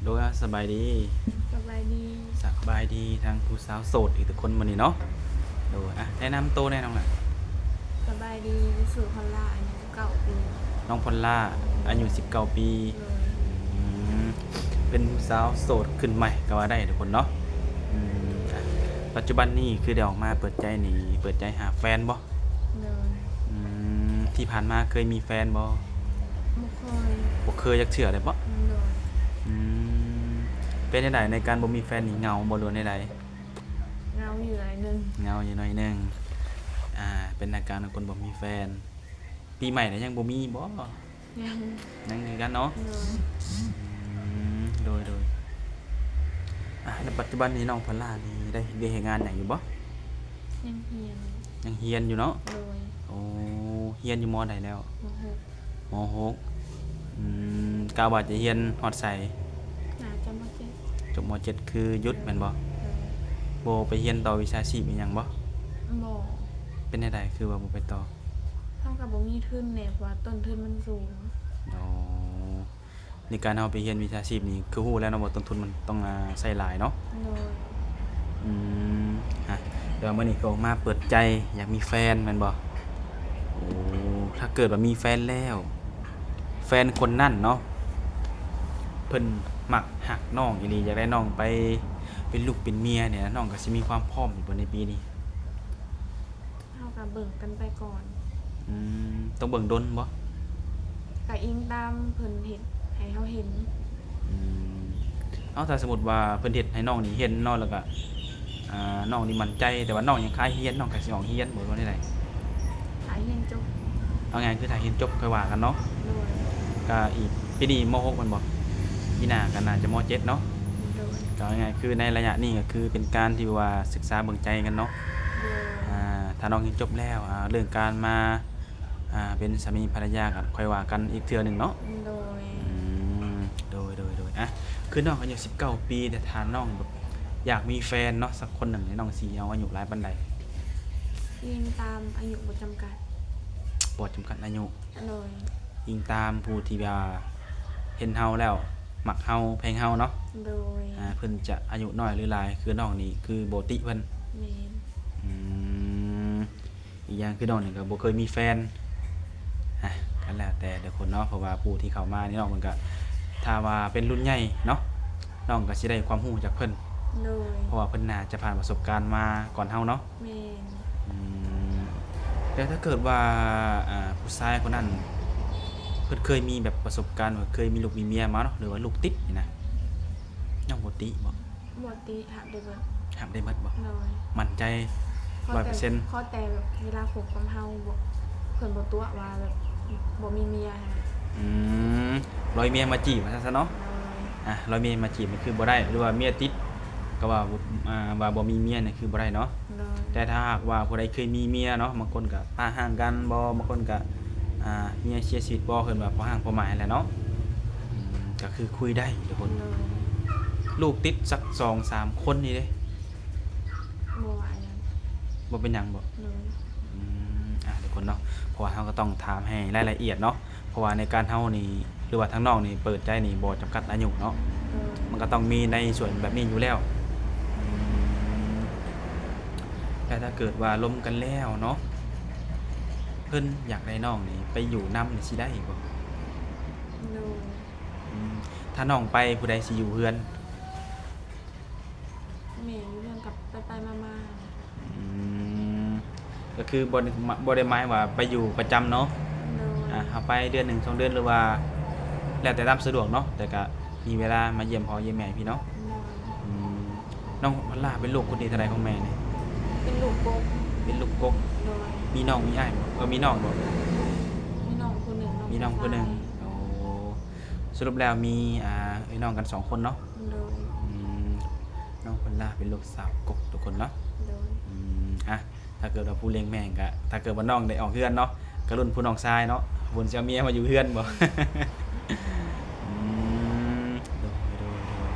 ໂດຍ ສະບາຍດີ. ສະບາຍດີ. ສະບາຍດີທາງຜູ້ສາວໂສດອີກທຸກຄົນມື້ນີ້ເນາະ. ໂດຍ ອ່ະ ແນະນຳໂຕແດ່ນ້ອງຫຼ້າ. ສະບາຍດີ ຊື່ພອນລາ ອາຍຸສິບເກົ້າປີ. ນ້ອງພອນລາ ອາຍຸສິບເກົ້າປີ. ໂດຍ. ອືມ ເປັນຜູ້ສາວໂສດຂຶ້ນໃໝ່ກໍວ່າໄດ້ທຸກຄົນເນາະ. ອືມ ອ່ະ ປັດຈຸບັນນີ້ຄືໄດ້ອອກມາເປີດໃຈນີ້ ເປີດໃຈຫາແຟນບໍ່? ໂດຍ. ອືມ ທີ່ຜ່ານມາເຄີຍມີແຟນບໍ່? ບໍ່ເຄີຍ. ບໍ່ເຄີຍຈັກເທື່ອເລີຍບໍ່? ໂດຍ. ອືມ ເປັນຈັ່ງໃດໃນການບໍ່ມີແຟນນີ້ ເຫງົາບໍ່ ຫຼືວ່າແນວໃດ? ເຫງົາຢູ່ໜ້ອຍໜຶ່ງ. ເຫງົາຢູ່ໜ້ອຍໜຶ່ງ. ອ່າ ເປັນອາການຂອງຄົນບໍ່ມີແຟນ. ປີໃໝ່ແລ້ວຍັງບໍ່ມີບໍ່? ຍັງ. ຍັງຄືກັນເນາະ? ໂດຍ. ອືມ ໂດຍ ໂດຍ. ອ່າ ແລ້ວປັດຈຸບັນນີ້ນ້ອງພອນລານີ້ໄດ້ເຮັດວຽກເຮັດງານຫຍັງຢູ່ບໍ່? ຍັງຮຽນ. ຍັງຮຽນຢູ່ເນາະ? ໂດຍ. ໂອ້ ຮຽນຢູ່ ມໍ ໃດແລ້ວ? ມໍຫົກ. ມໍຫົກ. ອືມ ກະວ່າຈະຮຽນຮອດໃສ? ໜ້າຈະ ມໍເຈັດ. ຈົບ ມໍເຈັດ ຄືຢຸດແມ່ນບໍ່? ໂດຍ. ບໍ່ໄປຮຽນຕໍ່ວິຊາຊີບອີ່ຫຍັງບໍ່? ບໍ່. ເປັນແນວໃດຄືວ່າບໍ່ໄປຕໍ່? ເຮົາກໍບໍ່ມີທຶນແດ່ ເພາະວ່າຕົ້ນທຶນມັນສູງ. ອໍ ໃນການເຮົາໄປຮຽນວິຊາຊີບນີ້ ຄືຮູ້ແລ້ວເນາະວ່າຕົ້ນທຶນມັນຕ້ອງ ອ່າ ໃຊ້ຫຼາຍເນາະ? ໂດຍ. ອືມ ຮະ ແຕ່ວ່າມື້ນີ້ກໍອອກມາເປີດໃຈຢາກມີແຟນແມ່ນບໍ່? ໂອ້ ຖ້າເກີດວ່າມີແຟນແລ້ວ ແຟນຄົນນັ້ນເນາະ ເພິ່ນມັກຮັກນ້ອງອີ່ຫຼີ ຢາກໄດ້ນ້ອງໄປເປັນລູກເປັນເມຍນີ້ ນ້ອງກໍຊິມີຄວາມພ້ອມຢູ່ບໍ່ໃນປີນີ້? ເຮົາກໍເບິ່ງກັນໄປກ່ອນ. ອືມ ຕ້ອງເບິ່ງດົນບໍ່? ກໍອີງຕາມເພິ່ນເຮັດໃຫ້ເຮົາເຫັນ. ອືມ ເອົາ ຖ້າສົມມຸດວ່າເພິ່ນເຮັດໃຫ້ນ້ອງນີ້ເຫັນເນາະ ແລ້ວກໍ ອ່າ ນ້ອງນີ້ໝັ້ນໃຈ ແຕ່ວ່ານ້ອງຍັງຄ້າຍຮຽນ ນ້ອງກໍຊິອອກຮຽນບໍ່ ຫຼືວ່າແນວໃດ? ຖ້າຮຽນຈົບ. ເອົາງ່າຍຄືຖ້າຮຽນຈົບຄ່ອຍວ່າກັນເນາະ? ໂດຍ. ກໍອີກ ປີນີ້ ມໍຫົກ ແມ່ນບໍ່? ປີໜ້າກໍໜ້າຈະ ມໍເຈັດ ເນາະ? ໂດຍ. ກໍເອົາງ່າຍຄືໃນໄລຍະນີ້ກໍຄືເປັນການທີ່ວ່າສຶກສາເບິ່ງໃຈກັນເນາະ? ໂດຍ. ອ່າ ຖ້ານ້ອງຮຽນຈົບແລ້ວ ອ່າ ເລື່ອງການມາ ອ່າ ເປັນສາມີພັນລະຍາກໍຄ່ອຍວ່າກັນອີກເທື່ອໜຶ່ງເນາະ? ໂດຍ. ອືມ ໂດຍ ໂດຍ ໂດຍ. ອ່ະ ຄືນ້ອງອາຍຸສິບເກົ້າປີ ແຕ່ຖ້ານ້ອງແບບຢາກມີແຟນເນາະ ສັກຄົນໜຶ່ງນີ້ ນ້ອງຊິເອົາອາຍຸຫຼາຍປານໃດ? ອີງຕາມອາຍຸ ບໍ່ຈຳກັດ. ບໍ່ຈຳກັດອາຍຸ. ໂດຍ. ອີງຕາມຜູ້ທີ່ແບບວ່າເຫັນເຮົາແລ້ວມັກເຮົາ ແພງເຮົາເນາະ? ໂດຍ. ອ່າ ເພິ່ນຈະອາຍຸນ້ອຍຫຼືຫຼາຍ ຄືນ້ອງນີ້ຄືບໍ່ຕິເພິ່ນ. ແມ່ນ. ອືມ ອີກຢ່າງຄືນ້ອງນີ້ກໍບໍ່ເຄີຍມີແຟນ. ອ່ະ ກໍແລ້ວແຕ່ທຸກຄົນເນາະ ເພາະວ່າຜູ້ທີ່ເຂົ້າມານີ້ເນາະ ມັນກໍ ຖ້າວ່າເປັນລຸ້ນໃຫຍ່ເນາະ ນ້ອງກໍຊິໄດ້ຄວາມຮູ້ຈາກເພິ່ນ. ໂດຍ. ເພາະວ່າເພິ່ນໜ້າຈະຜ່ານປະສົບການມາກ່ອນເຮົາເນາະ? ແມ່ນ. ອືມ ແຕ່ຖ້າເກີດວ່າ ອ່າ ຜູ້ຊາຍຄົນນັ້ນເພິ່ນເຄີຍມີແບບປະສົບການວ່າເຄີຍມີລູກມີເມຍມາເນາະ ຫຼືວ່າລູກຕິດນີ້ນະ ນ້ອງບໍ່ຕິບໍ່? ບໍ່ຕິ ຮັບໄດ້ເບິດ. ຮັບໄດ້ເບິດບໍ່? ໂດຍ. ໝັ້ນໃຈຮ້ອຍເປີເຊັນ? ຂໍແຕ່ແບບເວລາຄົບກັບເຮົາ ບໍ່ ເພິ່ນບໍ່ຕົວະວ່າແບບບໍ່ມີເມຍຫັ້ນນະ. ອືມ ລອຍເມຍມາຈີບວ່າຊັ້ນຊະເນາະ? ໂດຍ. ອ່ະ ລອຍເມຍມາຈີບນີ້ຄືບໍ່ໄດ້ ຫຼືວ່າເມຍຕິດ ກໍວ່າ ອ່າ ວ່າບໍ່ມີເມຍນີ້ຄືບໍ່ໄດ້ເນາະ? ໂດຍ. ແຕ່ຖ້າຫາກວ່າຜູ້ໃດເຄີຍມີເມຍເນາະ ບາງຄົນກໍປະຮ່າງກັນບໍ່ ບາງຄົນກໍ ອ່າ ເມຍເສຍຊີວິດບໍ່ ເອີ້ນວ່າພໍຮ່າງພໍໝາຍຫັ້ນແຫຼະເນາະ. ອືມ ກໍຄືຄຸຍໄດ້ທຸກຄົນ. ໂດຍ. ລູກຕິດສັກສອງສາມຄົນນີ້ເດ້? ບໍ່ວ່າຫຍັງ. ບໍ່ເປັນຫຍັງບໍ່? ໂດຍ. ອືມ ອ່າ ທຸກຄົນເນາະ ເພາະວ່າເຮົາກໍຕ້ອງຖາມໃຫ້ລາຍລະອຽດເນາະ ເພາະວ່າໃນການເຮົານີ້ ຫຼືວ່າທາງນ້ອງນີ້ເປີດໃຈນີ້ບໍ່ຈຳກັດອາຍຸເນາະ. ໂດຍ. ມັນກໍຕ້ອງມີໃນສ່ວນແບບນີ້ຢູ່ແລ້ວ. ອືມ ແຕ່ຖ້າເກີດວ່າລົມກັນແລ້ວເນາະ ເພິ່ນຢາກໄດ້ນ້ອງນີ້ໄປຢູ່ນຳນີ້ຊິໄດ້ບໍ່? ໂດຍ. ອືມ ຖ້ານ້ອງໄປ ຜູ້ໃດຊິຢູ່ເຮືອນ? ແມ່ຢູ່ເຮືອນກັບໄປໆມາໆ. ອືມ ກໍຄືບໍ່ໄດ້ ບໍ່ໄດ້ໝາຍວ່າໄປຢູ່ປະຈຳເນາະ? ໂດຍ. ອ່າ ເຮົາໄປເດືອນໜຶ່ງສອງເດືອນ ຫຼືວ່າແລ້ວແຕ່ຕາມສະດວກເນາະ ແຕ່ກະມີເວລາມາຢ້ຽມພໍ່ຢ້ຽມແມ່ພີ້ເນາະ? ໂດຍ. ອືມ ນ້ອງພັນລາເປັນລູກຄົນທີເທົ່າໃດຂອງແມ່ນີ້? ເປັນລູກກົກ. ເປັນລູກກົກ. ໂດຍ. ມີນ້ອງມີອ້າຍບໍ່? ເອີ ມີນ້ອງບໍ່? ມີນ້ອງຜູ້ໜຶ່ງ. ມີນ້ອງຜູ້ໜຶ່ງ. ໂອ້ ສະຫຼຸບແລ້ວມີ ອ່າ ເອື້ອຍນ້ອງກັນສອງຄົນເນາະ? ໂດຍ. ອືມ ນ້ອງພັນລາເປັນລູກສາວກົກທຸກຄົນເນາະ? ໂດຍ. ອືມ ອ່ະ ຖ້າເກີດວ່າຜູ້ລ້ຽງແມ່ງກະ ຖ້າເກີດວ່ານ້ອງໄດ້ອອກເຮືອນເນາະ ກະລຸ້ນຜູ້ນ້ອງຊາຍເນາະ ເພິ່ນຊິເອົາເມຍມາຢູ່ເຮືອນບໍ່? ອືມ ໂດຍ ໂດຍ ໂດຍ.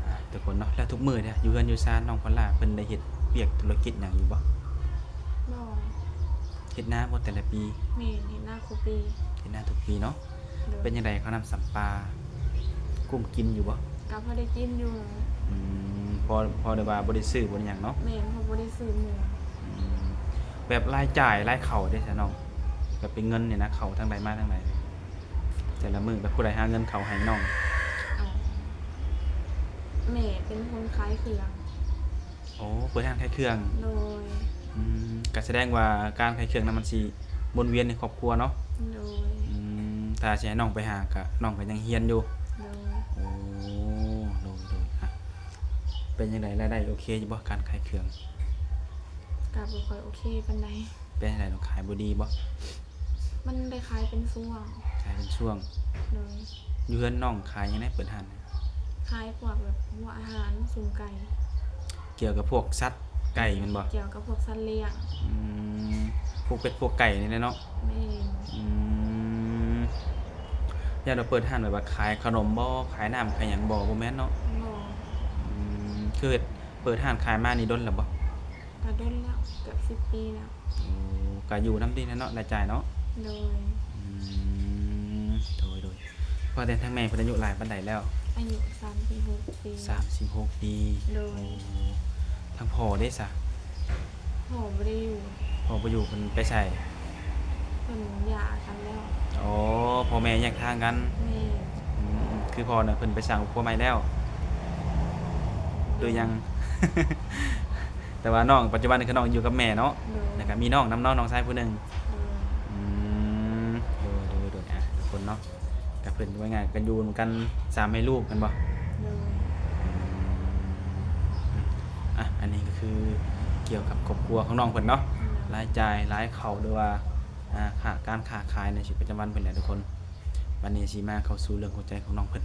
ອ່ະ ທຸກຄົນເນາະ ແລ້ວທຸກມື້ເດ ຢູ່ເຮືອນຢູ່ຊານ ນ້ອງພັນລາເພິ່ນໄດ້ເຮັດວຽກທຸລະກິດຫຍັງຢູ່ບໍ່? ບໍ່. ເຮັດນາບໍ່ແຕ່ລະປີ? ແມ່ນ ເຮັດນາຄູ່ປີ. ເຮັດນາທຸກປີເນາະ? ໂດຍ. ເປັນຈັ່ງໃດ ຄ່ານ້ຳສຳປາ? ກຸ້ມກິນຢູ່ບໍ່? ກໍພໍໄດ້ກິນຢູ່. ອືມ ພໍ ພໍໄດ້ວ່າບໍ່ໄດ້ຊື້ບໍ່ໄດ້ຫຍັງເນາະ. ແມ່ນ ເພາະບໍ່ໄດ້ຊື້ໝູ່. ອືມ ແບບລາຍຈ່າຍລາຍເຂົ້າເດ້ຊະນ້ອງ? ແບບເປັນເງິນນີ້ນະ ເຂົ້າທາງໃດມາທາງໃດ ແຕ່ລະມື້ ແບບຜູ້ໃດຫາເງິນເຂົ້າໃຫ້ນ້ອງ? ແມ່ເປັນຄົນຂາຍເຄື່ອງ. ໂອ້ ເປີດຮ້ານຂາຍເຄື່ອງ. ໂດຍ. ອືມ ກໍສະແດງວ່າການຂາຍເຄື່ອງນັ້ນມັນຊິວົນວຽນໃນຄອບຄົວເນາະ. ໂດຍ. ອືມ ຖ້າຊິໃຫ້ນ້ອງໄປຫາ ກະ ນ້ອງກໍຍັງຮຽນຢູ່. ໂດຍ. ໂອ້ ໂດຍໆ ອະ ເປັນຈັ່ງໃດ ລາຍໄດ້ໂອເຄຢູ່ບໍ່ ການຂາຍເຄື່ອງ? ກໍບໍ່ຄ່ອຍໂອເຄປານໃດ. ເປັນຈັ່ງໃດ ນ້ອງຂາຍບໍ່ດີບໍ່? ມັນໄດ້ຂາຍເປັນຊ່ວງ. ຂາຍເປັນຊ່ວງ. ໂດຍ. ຢູ່ເຮືອນນ້ອງຂາຍຫຍັງແດ່ ເປີດຮ້ານ? ຂາຍພວກແບບຫົວອາຫານ ຊຸມໄກ່. ກ່ຽວກັບພວກສັດໄກ່ແມ່ນບໍ່? ກ່ຽວກັບພວກສັດລ້ຽງ. ອືມ ພວກເປັດພວກໄກ່ນີ້ແຫຼະເນາະ. ແມ່ນ. ອືມ ຢ້ານວ່າເປີດຮ້ານແບບວ່າຂາຍຂະໜົມບໍ່ ຂາຍນ້ຳຂາຍຫຍັງບໍ່? ບໍ່ແມ່ນເນາະ. ບໍ່. ອືມ ຄືເຮັດ ເປີດຮ້ານຂາຍມານີ້ດົນແລ້ວບໍ່? ກໍດົນແລ້ວ ເກືອບສິບປີແລ້ວ. ໂອ້ ກໍຢູ່ນຳດີແຫຼະເນາະ ລາຍຈ່າຍເນາະ. ໂດຍ. ອືມ ໂດຍໆ ວ່າແຕ່ທາງແມ່ເພິ່ນອາຍຸຫຼາຍປານໃດແລ້ວ? ອາຍຸສາມສິບຫົກປີ. ສາມສິບຫົກປີ. ໂດຍ. ໂອ້ ທາງພໍ່ເດ້ຊະ? ພໍ່ບໍ່ໄດ້ຢູ່. ພໍ່ບໍ່ຢູ່ ເພິ່ນໄປໃສ? ເພິ່ນຢ່າກັນແລ້ວ. ອໍ ພໍ່ແມ່ແຍກທາງກັນ. ແມ່ນ. ອືມ ຄືພໍ່ນະ ເພິ່ນໄປສ້າງຄອບຄົວໃໝ່ແລ້ວ ໂດຍ ຫຼືຍັງ? ແຕ່ວ່ານ້ອງປັດຈຸບັນນີ້ຄືນ້ອງຢູ່ກັບແມ່ເນາະ. ໂດຍ. ແລ້ວກໍມີນ້ອງນຳເນາະ ນ້ອງຊາຍຜູ້ໜຶ່ງ. ໂດຍ. ອືມ ໂດຍໆ ອະ ທຸກຄົນເນາະ ກໍເພິ່ນວ່າງ່າຍກໍຢູ່ນຳກັນສາມແມ່ລູກແມ່ນບໍ່? ໂດຍ. ອືມ ອະ ອັນນີ້ກໍຄືກ່ຽວກັບຄອບຄົວຂອງນ້ອງເພິ່ນເນາະ. ໂດຍ. ລາຍຈ່າຍລາຍເຂົ້າ ຫຼືວ່າ ອາ ການຄ້າຂາຍໃນຊີວິດປະຈຳວັນເພິ່ນແຫຼະທຸກຄົນ. ບັດນີ້ຊິມາເຂົ້າສູ່ເລື່ອງຫົວໃຈຂອງນ້ອງເພິ່ນ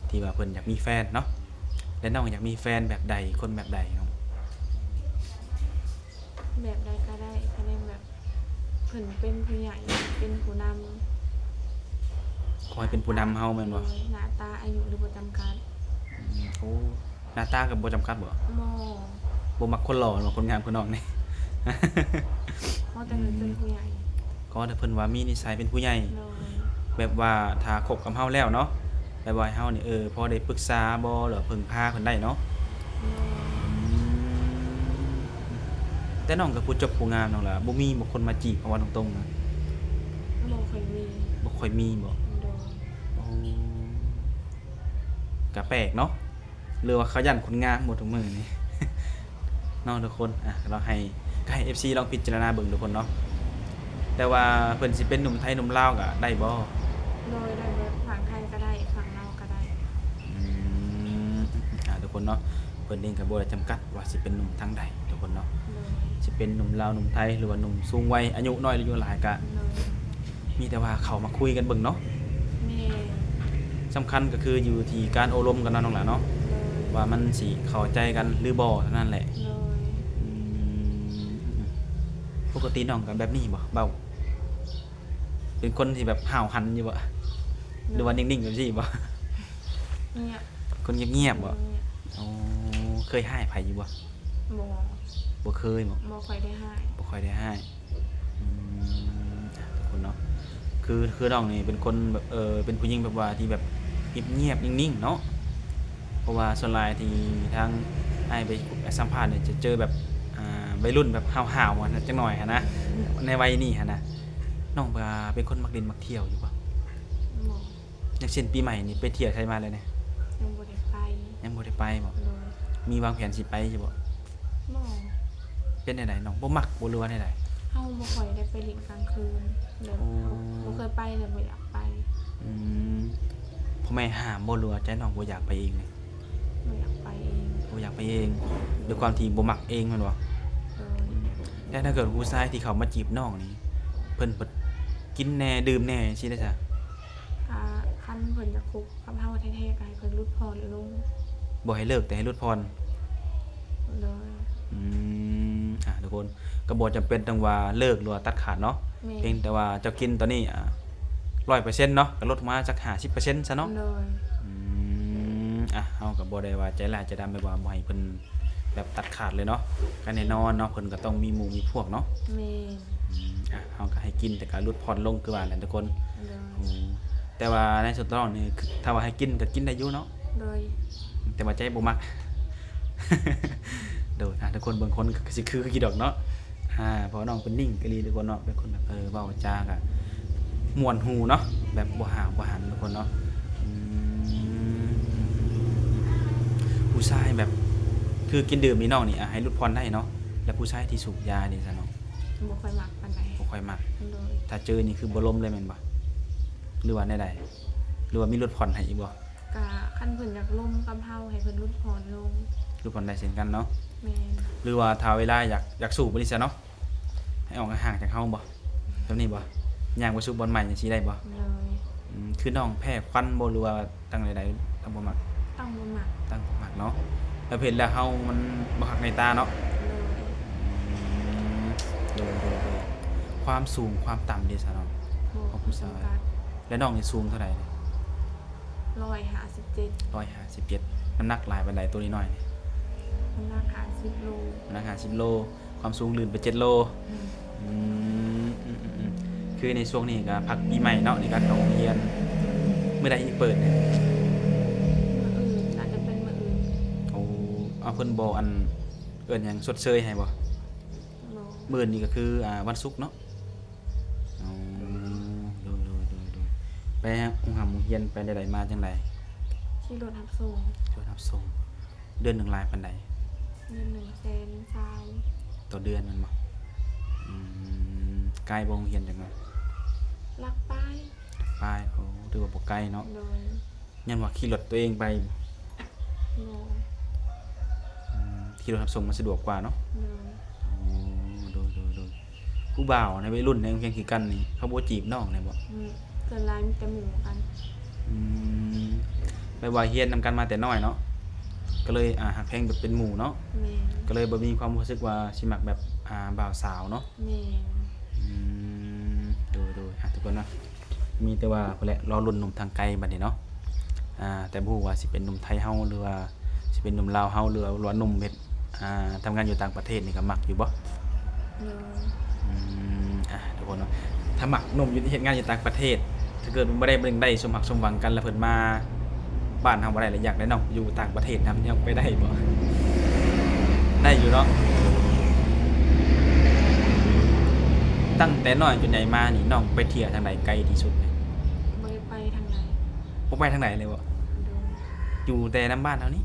ທີ່ວ່າເພິ່ນຢາກມີແຟນເນາະ. ແລະ ນ້ອງຢາກມີແຟນແບບໃດ ຄົນແບບໃດນ້ອງ? ແບບໃດກໍໄດ້ ຂະແນນແບບເພິ່ນເປັນຜູ້ໃຫຍ່ ເປັນຜູ້ນຳ. ຂໍໃຫ້ເປັນຜູ້ນຳເຮົາແມ່ນບໍ່? ໂດຍ. ໜ້າຕາ ອາຍຸ ຫຼືບໍ່ຈຳກັດ. ອືມ ໂອ້ ໜ້າຕາກໍບໍ່ຈຳກັດບໍ່? ບໍ່. ບໍ່ມັກຄົນຫຼໍ່ ຫຼືວ່າຄົນງາມຄືນ້ອງນີ້? ຂໍແຕ່ເພິ່ນເປັນຜູ້ໃຫຍ່. ຂໍແຕ່ເພິ່ນວ່າມີນິໄສເປັນຜູ້ໃຫຍ່. ໂດຍ. ແບບວ່າຖ້າຄົບກັບເຮົາແລ້ວເນາະ ແບບວ່າໃຫ້ເຮົານີ້ ເອີ ພໍໄດ້ປຶກສາບໍ່ ຫຼືວ່າເພິ່ງພາເພິ່ນໄດ້ເນາະ. ໂດຍ. ອືມ ແຕ່ນ້ອງກໍຜູ້ຈົບຜູ້ງາມນ້ອງລະ ບໍ່ມີບໍ່ຄົນມາຈີບ ເວົ້າຕົງໆນະ? ບໍ່ຄ່ອຍມີ. ບໍ່ຄ່ອຍມີບໍ່? ໂດຍ. ໂອ້ ກະແປກເນາະ ຫຼືວ່າເຂົາຢ້ານຄົນງາມບໍ່ທຸກມື້ນີ້ເນາະທຸກຄົນ. ອະ ລອງໃຫ້ ກໍໃຫ້ເອັຟຊີລອງພິຈາລະນາເບິ່ງທຸກຄົນເນາະ. ແຕ່ວ່າເພິ່ນຊິເປັນໜຸ່ມໄທໜຸ່ມລາວກໍໄດ້ບໍ່? ໂດຍ ໄດ້ເບິດ ຝັ່ງໄທກໍໄດ້ ຝັ່ງລາວກໍໄດ້. ອືມ ອາ ທຸກຄົນເນາະ ເພິ່ນເອງກໍບໍ່ໄດ້ຈຳກັດວ່າຊິເປັນໜຸ່ມທາງໃດທຸກຄົນເນາະ. ໂດຍ. ຊິເປັນໜຸ່ມລາວໜຸ່ມໄທ ຫຼືວ່າໜຸ່ມສູງໄວ ອາຍຸນ້ອຍ ອາຍຸຫຼາຍກະ ໂດຍ ມີແຕ່ວ່າເຂົ້າມາຄຸຍກັນເບິ່ງເນາະ. ແມ່ນ. ສຳຄັນກໍຄືຢູ່ທີ່ການໂອ້ລົມກັນເນາະນ້ອງຫຼ້າເນາະ. ໂດຍ. ວ່າມັນຊິເຂົ້າໃຈກັນຫຼືບໍ່ເທົ່ານັ້ນແຫຼະ. ໂດຍ. ອືມ ປົກກະຕິນ້ອງກໍແບບນີ້ບໍ່ ເວົ້າ ເປັນຄົນທີ່ແບບຫ້າວຫັນຢູ່ບໍ່? ໂດຍ. ຫຼືວ່ານິ່ງໆແບບຊີ້ບໍ່? ງຽບ. ຄົນງຽບໆບໍ່? ງຽບ. ໂອ້ ເຄີຍຮ້າຍໃຜຢູ່ບໍ່? ບໍ່. ບໍ່ເຄີຍບໍ່? ບໍ່ຄ່ອຍໄດ້ຮ້າຍ. ບໍ່ຄ່ອຍໄດ້ຮ້າຍ. ອືມ ທຸກຄົນເນາະ ຄື ຄືນ້ອງນີ້ເປັນຄົນແບບ ເອີ ເປັນຜູ້ຍິງແບບວ່າທີ່ແບບງຽບໆ ນິ່ງໆເນາະ. ເພາະວ່າສ່ວນຫຼາຍທີ່ທາງອ້າຍໄປສຳພາດນີ້ ຈະເຈີແບບ ອ່າ ໄວລຸ້ນແບບຫ້າວໆ ຫັ້ນນະ ຈັກໜ້ອຍຫັ້ນນະ. ອືມ. ໃນໄວນີ້ຫັ້ນນະ ນ້ອງວ່າເປັນຄົນມັກຫຼິ້ນມັກທ່ຽວຢູ່ບໍ່? ບໍ່. ຢ່າງເຊັ່ນປີໃໝ່ນີ້ໄປທ່ຽວໃສມາແລ້ວນີ້? ຍັງບໍ່ໄດ້ໄປ. ຍັງບໍ່ໄດ້ໄປບໍ່? ໂດຍ. ມີວາງແຜນຊິໄປຢູ່ບໍ່? ບໍ່. ເປັນແນວໃດ ນ້ອງບໍ່ມັກບໍ່ ຫຼືວ່າແນວໃດ? ເຮົາບໍ່ຄ່ອຍໄດ້ໄປຫຼິ້ນກາງຄືນ ແລ້ວ ໂອ້ ເຮົາບໍ່ເຄີຍໄປ ແລ້ວບໍ່ຢາກໄປ. ອືມ ພໍ່ແມ່ຫ້າມບໍ່ ຫຼືວ່າໃຈນ້ອງບໍ່ຢາກໄປເອງ? ບໍ່ຢາກໄປເອງ. ບໍ່ຢາກໄປເອງ ດ້ວຍຄວາມທີ່ບໍ່ມັກເອງແມ່ນບໍ່? ໂດຍ. ແລ້ວຖ້າເກີດຜູ້ຊາຍທີ່ເຂົ້າມາຈີບນ້ອງນີ້ ເພິ່ນ ເພິ່ນກິນແດ່ ດື່ມແດ່ ຈັ່ງຊີ້ເດ້ຊະ? ຖ້າຄັນເພິ່ນຢາກຄົບກັບເຮົາແທ້ໆ ກໍໃຫ້ເພິ່ນຫຼຸດຜ່ອນລົງ. ບໍ່ໃຫ້ເລີກ ແຕ່ໃຫ້ຫຼຸດຜ່ອນ. ໂດຍ. ອືມ ອ່າ ທຸກຄົນ ກໍບໍ່ຈຳເປັນຕ້ອງວ່າເລີກ ຫຼືວ່າຕັດຂາດເນາະ. ແມ່ນ. ພຽງແຕ່ວ່າເຈົ້າກິນຕອນນີ້ ອ່າ ຮ້ອຍເປີເຊັນເນາະ ກໍລົດລົງມາຈັກຫ້າສິບເປີເຊັນຊະເນາະ. ໂດຍ. ອືມ ອ່າ ເຮົາກໍບໍ່ໄດ້ວ່າໃຈຮ້າຍໃຈດຳ ແບບວ່າບໍ່ໃຫ້ເພິ່ນ ແບບຕັດຂາດເລີຍເນາະ ກໍແນ່ນອນເນາະ ເພິ່ນກໍຕ້ອງມີໝູ່ມີພວກເນາະ. ແມ່ນ. ອືມ ອ່ະ ເຮົາກໍໃຫ້ກິນ ແຕ່ກໍຫຼຸດຜ່ອນລົງຄືວ່າແຫຼະທຸກຄົນ. ໂດຍ. ອືມ ແຕ່ວ່າໃນສ່ວນຕົວນ້ອງນີ້ ຖ້າວ່າໃຫ້ກິນກໍກິນໄດ້ຢູ່ເນາະ? ໂດຍ. ແຕ່ວ່າໃຈບໍ່ມັກ. ໂດຍ. ອ່າ ທຸກຄົນເບິ່ງຄົນກໍຊິຄືຢູ່ດອກເນາະ. ອ່າ ເພາະວ່ານ້ອງເພິ່ນນິ່ງອີ່ຫຼີທຸກຄົນເນາະ, ເປັນຄົນແບບ ເອີ ເວົ້າຈາກໍມ່ວນຫູເນາະ, ແບບບໍ່ຫ້າວບໍ່ຫັນທຸກຄົນເນາະ. ອືມ ຜູ້ຊາຍແບບ ຄືກິນດື່ມນີ້ນ້ອງນີ້ ອ່າ ໃຫ້ຫຼຸດຜ່ອນໄດ້ເນາະ, ແລ້ວຜູ້ຊາຍທີ່ສູບຢາເດຊະນ້ອງ? ບໍ່ຄ່ອຍມັກປານໃດ. ບໍ່ຄ່ອຍມັກ. ໂດຍ. ຖ້າເຈີນີ້ຄືບໍ່ລົມເລີຍແມ່ນບໍ່ ຫຼືວ່າແນວໃດ? ຫຼືວ່າມີຫຼຸດຜ່ອນໃຫ້ອີກບໍ່? ກະຄັນເພິ່ນຢາກລົມກັບເຮົາ ໃຫ້ເພິ່ນຫຼຸດຜ່ອນລົງ. ຫຼຸດຜ່ອນໄດ້ເຊັ່ນກັນເນາະ? ແມ່ນ. ຫຼືວ່າຖ້າເວລາຢາກ ຢາກສູບນີ້ຊະເນາະ, ໃຫ້ອອກຫ່າງຈາກເຮົາບໍ່? ແບບນີ້ບໍ່? ຍ່າງໄປສູບບ່ອນໃໝ່ຈັ່ງຊີ້ໄດ້ບໍ່? ໂດຍ. ອືມ ຄືນ້ອງແພ້ຄວັນບໍ່ ຫຼືວ່າ ຕັ້ງໃດໆ ຕັ້ງບໍ່ມັກ? ຕັ້ງບໍ່ມັກ. ຕັ້ງບໍ່ມັກເນາະ, ແລ້ວເຫັນແລ້ວເຮົາມັນບໍ່ຄັກໃນຕາເນາະ? ໂດຍ. ອືມ ໂດຍໆໆ. ຄວາມສູງຄວາມຕ່ຳເດຊະນ້ອງ? ຂອງຜູ້ຊາຍ. ແລ້ວນ້ອງນີ້ສູງເທົ່າໃດ? ຮ້ອຍຫ້າສິບເຈັດ. ຮ້ອຍຫ້າສິບເຈັດ. ນ້ຳໜັກຫຼາຍປານໃດໂຕນ້ອຍໆນີ້? ນ້ຳໜັກຫ້າສິບໂລ. ນ້ຳໜັກຫ້າສິບໂລ. ຄວາມສູງລື່ນໄປເຈັດໂລ. ອືມ ອືມໆໆ ຄືໃນຊ່ວງນີ້ກໍພັກປີໃໝ່ເນາະ ໃນການເຂົ້າໂຮງຮຽນ. ມື້ໃດຊິເປີດນີ້? ມື້ອື່ນ ອາດຈະເປັນມື້ອື່ນ. ໂອ້ ເອົາ ເພິ່ນບໍ່ ອັນ ເອີ້ນຫຍັງ ຊົດເຊີຍໃຫ້ບໍ່? ບໍ່. ມື້ອື່ນນີ້ກໍຄື ອ່າ ວັນສຸກເນາະ? ອໍ ໂດຍໆ ໄປໂຮງຮ່ຳໂຮງຮຽນໄປແນວໃດ ມາຈັ່ງໃດ? ຂີ່ລົດຮັບສົ່ງ. ຂີ່ລົດຮັບສົ່ງ. ເດືອນໜຶ່ງຫຼາຍປານໃດ? ເດືອນໜຶ່ງແສນຊາວ. ຕໍ່ເດືອນແມ່ນບໍ່? ອືມ ໄກບໍ່ ໂຮງຮຽນຈັກໜ້ອຍ? ຫຼັກປາຍ. ຫຼັກປາຍ. ໂອ້ ຖືວ່າບໍ່ໄກເນາະ. ໂດຍ. ຍັງວ່າຂີ່ລົດຕົວເອງໄປ? ບໍ່. ອືມ ຂີ່ລົດຮັບສົ່ງມັນສະດວກກວ່າເນາະ? ໂດຍ. ໂອ້ ໂດຍໆໆ. ຜູ້ບ່າວໃນໄວລຸ້ນໃນໂຮງຮຽນຄືກັນນີ້ ເຂົາບໍ່ຈີບນ້ອງແດ່ບໍ່? ອືມ ສ່ວນຫຼາຍມີແຕ່ໝູ່ກັນ. ອືມ ແບບວ່າຮຽນນຳກັນມາແຕ່ນ້ອຍເນາະ ກໍເລີຍ ອ່າ ຮັກແພງແບບເປັນໝູ່ເນາະ? ແມ່ນ. ກໍເລີຍບໍ່ມີຄວາມຮູ້ສຶກວ່າຊິມັກແບບ ອ່າ ບ່າວສາວເນາະ? ແມ່ນ. ອືມ ໂດຍໆ ອ່າ ທຸກຄົນເນາະ ມີແຕ່ວ່າພຸ້ນແຫຼະ ລໍລຸ້ນໜຸ່ມທາງໄກບັດນີ້ເນາະ. ອ່າ ແຕ່ບໍ່ຮູ້ວ່າຊິເປັນໜຸ່ມໄທເຮົາ ຫຼືວ່າຊິເປັນໜຸ່ມລາວເຮົາ ຫຼືວ່າ ຫຼືວ່າໜຸ່ມເຮັດ ອ່າ ທຳງານຢູ່ຕ່າງປະເທດນີ້ກໍມັກຢູ່ບໍ່? ໂດຍ. ອືມ ອ່າ ທຸກຄົນເນາະ ຖ້າມັກໜຸ່ມຢູ່ ເຮັດງານຢູ່ຕ່າງປະເທດ ຖ້າເກີດມັນບໍ່ໄດ້ ບໍ່ໄດ້ສົມຮັກສົມຫວັງກັນ ແລ້ວເພິ່ນມາບ້ານເຮົາບໍ່ໄດ້ ແລ້ວຢາກໄດ້ນ້ອງຢູ່ຕ່າງປະເທດນຳ ຍັງໄປໄດ້ບໍ່? ໄດ້ຢູ່ເນາະ. ຕັ້ງແຕ່ນ້ອຍຈົນໃຫຍ່ມານີ້ ນ້ອງໄປທ່ຽວທາງໃດໄກທີ່ສຸດ? ບໍ່ໄດ້ໄປທາງໃດ. ບໍ່ໄປທາງໃດເລີຍບໍ່? ໂດຍ. ຢູ່ແຕ່ນຳບ້ານເຮົານີ້?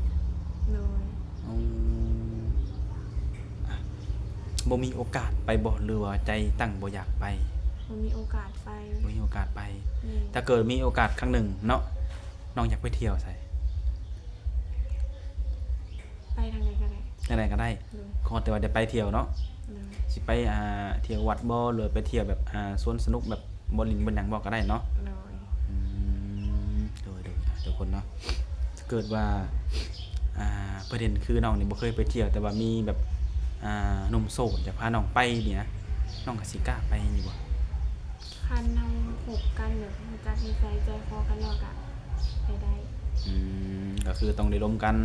ໂດຍ. ອືມ ອ່ະ ບໍ່ມີໂອກາດໄປບໍ່ ຫຼືວ່າໃຈຕັ້ງບໍ່ຢາກໄປ? ບໍ່ມີໂອກາດໄປ. ບໍ່ມີໂອກາດໄປ. ແມ່ນ. ຖ້າເກີດມີໂອກາດຄັ້ງໜຶ່ງເນາະ ນ້ອງຢາກໄປທ່ຽວໃສ? ໄປທາງໃດກໍໄດ້. ທາງໃດກໍໄດ້. ໂດຍ. ຂໍແຕ່ວ່າໄດ້ໄປທ່ຽວເນາະ. ໂດຍ. ຊິໄປ ອ່າ ທ່ຽວວັດບໍ່ ຫຼືໄປທ່ຽວແບບ ອ່າ ສວນສະໜຸກ ແບບບ່ອນຫຼິ້ນບ່ອນຫຍັງບໍ່ກໍໄດ້ເນາະ. ໂດຍ. ອືມ ໂດຍໆ ອ່າ ທຸກຄົນເນາະ ຖ້າເກີດວ່າ ອ່າ ເພິ່ນເຫັນຄືນ້ອງນີ້ບໍ່ເຄີຍໄປທ່ຽວ ແຕ່ວ່າມີແບບ ອ່າ ໜຸ່ມໂສດຢາກພານ້ອງໄປນີ້ນະ ນ້ອງກໍຊິກ້າໄປຢູ່ບໍ່? ຄັນເຮົາຄົບກັນແບບຮູ້ຈັກນິໄສໃຈຄໍກັນແລ້ວກໍໄປໄດ້. ອືມ ກໍຄືຕ້ອງໄດ້ລົມກັນ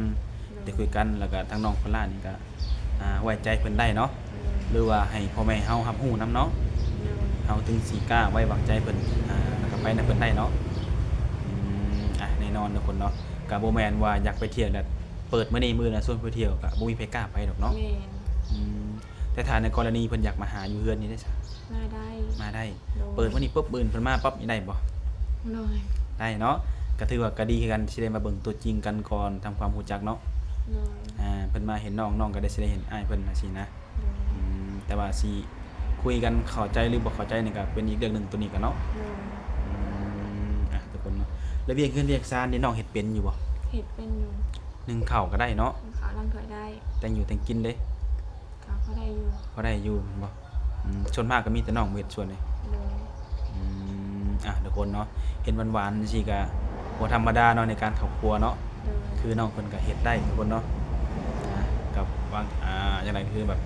ໂດຍ ໄດ້ຄຸຍກັນ ແລ້ວກໍທາງນ້ອງຄົນລາວນີ້ກໍ ອ່າ ໄວ້ໃຈເພິ່ນໄດ້ເນາະ. ໂດຍ. ຫຼືວ່າໃຫ້ພໍ່ແມ່ເຮົາຮັບຮູ້ນຳເນາະ. ໂດຍ. ເຮົາຈຶ່ງຊິກ້າໄວ້ວາງໃຈເພິ່ນ ອ່າ ແລ້ວກໍໄປນຳເພິ່ນໄດ້ເນາະ. ອືມ ອ່ະ ແນ່ນອນທຸກຄົນເນາະ ກໍບໍ່ແມ່ນວ່າຢາກໄປທ່ຽວແລ້ວ ເປີດມື້ນີ້ມື້ອື່ນຊວນໄປທ່ຽວ ກໍບໍ່ມີໃຜກ້າໄປດອກເນາະ. ແມ່ນ. ອືມ ແຕ່ຖ້າໃນກໍລະນີເພິ່ນຢາກມາຫາຢູ່ເຮືອນນີ້ໄດ້ຊະ? ມາໄດ້. ມາໄດ້. ໂດຍ. ເປີດມື້ນີ້ປຶບ ມື້ອື່ນເພິ່ນມາປັບນີ້ໄດ້ບໍ່? ໂດຍ. ໄດ້ເນາະ ກໍຖືວ່າກໍດີຄືກັນ ຊິໄດ້ມາເບິ່ງຕົວຈິງກັນກ່ອນ ທຳຄວາມຮູ້ຈັກເນາະ. ໂດຍ. ອ່າ ເພິ່ນມາເຫັນນ້ອງ ນ້ອງກໍໄດ້ ຊິໄດ້ເຫັນອ້າຍເພິ່ນຈັ່ງຊີ້ນະ. ໂດຍ. ອືມ ແຕ່ວ່າຊິຄຸຍກັນເຂົ້າໃຈ ຫຼື ບໍ່ເຂົ້າໃຈນີ້ກໍເປັນອີກເລື່ອງໜຶ່ງ ໂຕນີ້ກໍເນາະ. ໂດຍ. ອືມ ອ່ະ ທຸກຄົນເນາະ ແລ້ວວຽກເຮືອນວຽກຊານນີ້ນ້ອງເຮັດເປັນຢູ່ບໍ່? ເຮັດເປັນຢູ່. ໜຶ້ງເຂົ້າກໍໄດ້ເນາະ? ໜຶ້ງເຂົ້າ ລ້າງຖ້ວຍໄດ້. ແຕ່ງຢູ່ແຕ່ງກິນເດ້? ກໍພໍໄດ້ຢູ່. ພໍໄດ້ຢູ່ແມ່ນບໍ່? ອືມ ສ່ວນມາກກໍມີແຕ່ນ້ອງເຮັດສ່ວນນີ້. ໂດຍ. ອືມ ອ່ະ ທຸກຄົນເນາະ ເຫັນຫວານໆຈັ່ງຊີ້ກໍບໍ່ທຳມະດາເນາະ ໃນການເຂົ້າຄົວເນາະ. ໂດຍ. ຄືນ້ອງເພິ່ນກໍເຮັດໄດ້ທຸກຄົນເນາະ ອ່າ ກັບຫວ່າງ ອ່າ ຈັ່ງໃດ ຄືແບບ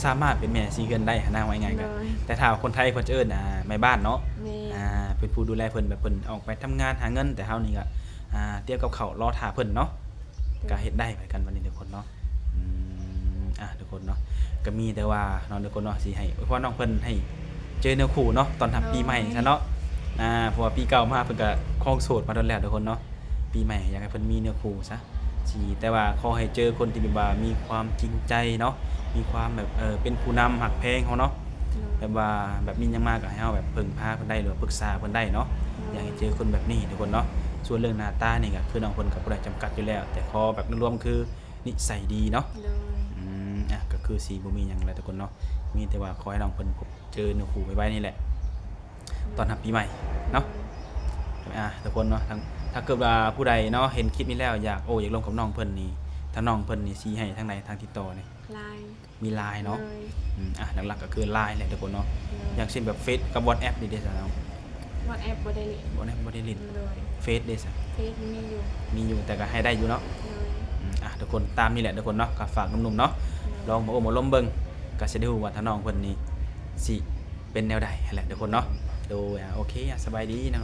ສາມາດເປັນແມ່ສີເຮືອນໄດ້ຫັ້ນນະ ວ່າງ່າຍໆ. ໂດຍ. ກໍ ແຕ່ຖ້າຄົນໄທເພິ່ນຈະເອີ້ນ ອ່າ ແມ່ບ້ານເນາະ. ແມ່ນ. ອ່າ ເປັນຜູ້ດູແລເພິ່ນ ແບບເພິ່ນອອກໄປທຳງານຫາເງິນ ແຕ່ເຮົານີ້ກໍ ອ່າ ຕຽມກັບເຂົ້າລໍຖ້າເພິ່ນເນາະ. ໂດຍ. ກໍເຮັດໄດ້ຄືກັນບັດນີ້ທຸກຄົນເນາະ. ອືມ ອ່ະ ທຸກຄົນເນາະ ກໍມີແຕ່ວ່າເນາະ ທຸກຄົນເນາະ ຊິໃຫ້ອວຍພອນນ້ອງເພິ່ນໃຫ້ເຈີເນື້ອຄູ່ເນາະ ຕ້ອນຮັບປີໃໝ່ຊະເນາະ. ອ່າ ເພາະວ່າປີເກົ່າມາເພິ່ນກໍຄອງໂສດມາດົນແລ້ວທຸກຄົນເນາະ. ປີໃໝ່ຢາກໃຫ້ເພິ່ນມີເນື້ອຄູ່ຊະ ຊິ ແຕ່ວ່າຂໍໃຫ້ເຈີຄົນທີ່ແບບວ່າມີຄວາມຈິງໃຈເນາະ ມີຄວາມແບບ ເອີ ເປັນຜູ້ນຳຮັກແພງເຮົາເນາະ ໂດຍ ແບບວ່າແບບມີຫຍັງມາກໍໃຫ້ເຮົາແບບເພິ່ງພາເພິ່ນໄດ້ ຫຼືວ່າປຶກສາເພິ່ນໄດ້ເນາະ ໂດຍ ຢາກໃຫ້ເຈີຄົນແບບນີ້ທຸກຄົນເນາະ. ສ່ວນເລື່ອງໜ້າຕານີ້ກໍຄືນ້ອງເພິ່ນກໍບໍ່ໄດ້ຈຳກັດຢູ່ແລ້ວ ແຕ່ຂໍແບບລວມໆຄືນິໄສດີເນາະ ໂດຍ ອືມ ອ່ະ ກໍຄືຊິບໍ່ມີຫຍັງແລ້ວທຸກຄົນເນາະ ມີແຕ່ວ່າຂໍໃຫ້ນ້ອງເພິ່ນພົບເຈີເນື້ອຄູ່ໄວໆນີ້ແຫຼະ ໂດຍ ຕ້ອນຮັບປີໃໝ່ເນາະ ໂດຍ ອ່າ ທຸກຄົນເນາະ ທາງ ຖ້າເກີດວ່າຜູ້ໃດເນາະ ເຫັນຄລິບນີ້ແລ້ວ ຢາກໂອ້ ຢາກລົມກັບນ້ອງເພິ່ນນີ້ ທາງນ້ອງເພິ່ນນີ້ຊິໃຫ້ທາງໃດ ທາງຕິດຕໍ່ນີ້ LINE ມີ LINE ເນາະ ໂດຍ ອືມ ອ່ະ ຫຼັກໆກໍຄື LINE ແຫຼະທຸກຄົນເນາະ ໂດຍ ຢ່າງເຊັ່ນແບບ Face ກັບ WhatsApp ນີ້ເດຊະເນາະ WhatsApp ບໍ່ໄດ້ຫຼິ້ນ WhatsApp ບໍ່ໄດ້ຫຼິ້ນ ໂດຍ Face ເດຊະ Face ມີຢູ່ ມີຢູ່ ແຕ່ກໍໃຫ້ໄດ້ຢູ່ເນາະ ໂດຍ ອືມ ອ່ະ ທຸກຄົນ ຕາມນີ້ແຫຼະທຸກຄົນເນາະ ກໍຝາກໜຸ່ມໆເນາະ ໂດຍ ລອງມາໂອ້ມາລົມເບິ່ງ ກໍຊິໄດ້ຮູ້ວ່າທາງນ້ອງເພິ່ນນີ້ຊິເປັນແນວໃດຫັ້ນແຫຼະທຸກຄົນເນາະ ໂດຍ ອ່າ ໂອເຄ ອ່າ ສະບາຍດີນະ